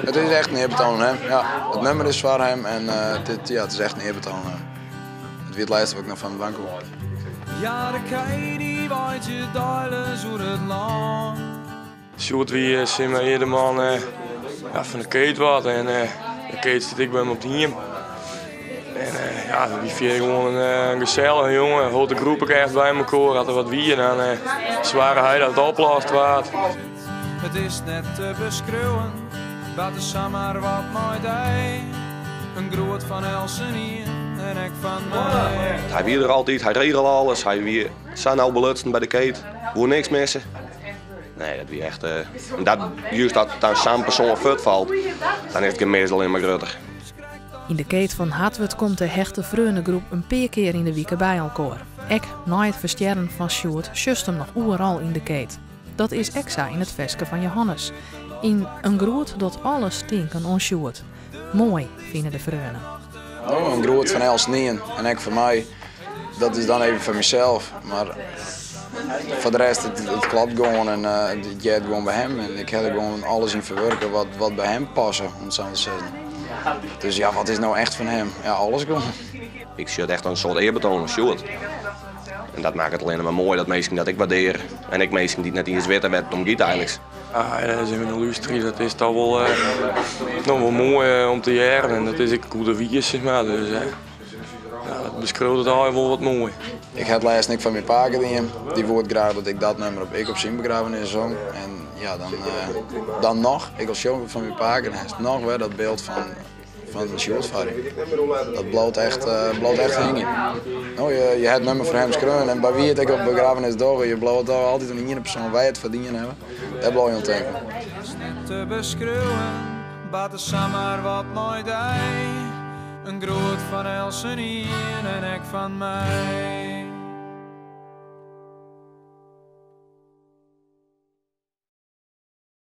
It is echt in earbetoan oan him. Ja, it nûmer is foar him en dit, ja, it is echt in earbetoan oan him. It wie it lêste wat ik noch fan him dwaan koe. Ja, de kij dy weitsje deilis oer it lân. Sjoerd wie sis mar de man ja, fan de keet wat en de keet stiet ek by him op it hiem. En ja, wie fierder gewoan in gesellige jonge, hold de groep ek echt by mekoar. As der wat wie, dan soarge hy dat it oplost waard. It is net te beskriuwen, bart der samar wat mei dy. In groet fan eltsenien en ek fan my. Hy wie der altyd, hy regele alles, hy wie sa nau belutsen by de keet, woe niks misse. Nee, dat wie echt. En dat, juist dat dan sa'n persoan fuortfalt, dan is it gemis allinne mar grutter. Yn de keet fan Hartwert komt de hechte freonegroep in pear kear yn de wike by elkoar. Ek nei it ferstjerren fan Sjoerd sjochst him noch oeral yn de keet. Dat is ek sa yn it ferske fan Johannes. Yn In groet docht alles tinken oan Sjoerd. Moai, fine de freonen. Oh, in groet fan eltsenien en ek foar my. Dat is dan even foar mysels, mar foar de rest, it kloppet gewoan en it heart gewoan by him. En ik ha der gewoan alles yn ferwurke wat by him passe, om it sa te sizzen. Dus ja, wat is no echt fan him? Ja, alles gewoan. Ik sjoch echt in soart earbetoan oan Sjoerd. En dat makket it allinne mar moai dat minsken dat ek waardearje. En ek minsken dy't net iens witte wêr't it om giet eigenlik. Ah, ja, dat is even in lústerje, dat is toch wol, noch wol moai om te hearren. En dat is ek hoe de wie, sis mar. Dus ja, dat beskriuwt it eigentlik wol wat moai. Ik ha it lêsten ek foar myn pake dien. Dy woe it graach dat ik dat nûmer op ek op syn begraffenis song. En ja, dan noch, ek al sjong ik it foar myn pake, dan hast noch wer dat byld fan Sjoerd foar je. Dat bliuwt echt hingjen. No, je ha it nûmer foar him skreaun en by wie it ek op begraffenis dogge, je bliuwe toch altyd oan de iene persoan wy it foar dien hawwe. Dêr bliuw je oan tinken. Is net te beskriuwen, bart der samar wat mei dy. In groet fan eltsenien en ek fan my.